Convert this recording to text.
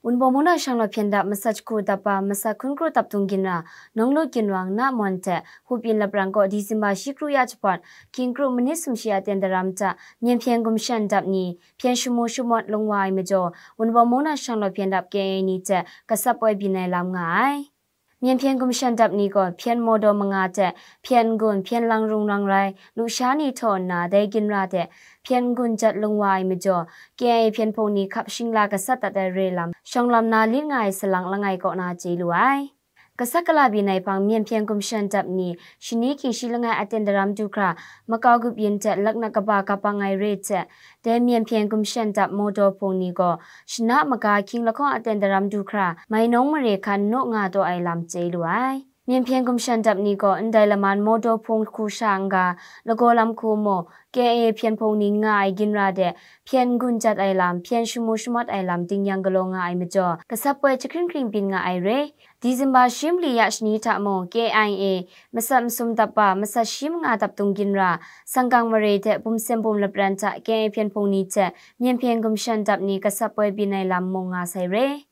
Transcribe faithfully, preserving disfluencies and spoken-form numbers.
Wunpawng mung na shanglawt hpyen dap masat jahku dap ba masat hkun kru dap dung ginra, Nawnglu Ginwang na Mon hte Hupyin Lapran kaw December shi kru ya jahpawt, hkying kru manit sumshi a ten daram hta Myen hpyen gumshan dap ni hpyen shamu shamawt lung wa ai majaw, Wunpawng mung na shanglawt hpyen dap K I A ni hte gasat poi byin ai lam nga ai. Myen hpyen gumshan dap ni gaw hpyen mawdaw manga hte hpyen n-gun, hpyen lang rung rang rai, lusha ni htaw nna dai ginra de hpyen n-gun jat lung wa ai majaw, K I A hpyen hpung ni hkap shingla gasat dat ai re lam, shawng lam na lit nga ai salang langai kaw na chye lu ai. Gasat gala byin ai hpang myen hpyen gumshan dap ni shani hkying shi langai aten daram du hkra, makau gup yin hte laknak kaba kapang ai re hte, dai myen hpyen gumshan dap mawdaw hpung ni gaw shana maga hkying lahkawng aten daram du hkra, mai nawng mare hkan naw nga taw ai lam chye lu ai. Myen hpyen gumshan dap ni gaw ndai laman mawdaw hpung hku sha n-ga, lagaw lam hku mu, K I A hpyen hpung ni nga ai ginra de hpyen n-gun jat ai lam, hpyen shamu shamawt ai lam ding yang galaw nga ai majaw, gasat poi jahkring hkring byin nga ai re. December shi mali ya shani hta mung, K I A masat masum dap ba masat shi manga dap dung ginra, Sanggang Mare hte Bumsem Bum Lapran hta K I A hpyen hpung ni hte myen hpyen gumshan dap ni gasat poi byin ai lam mung nga sai re.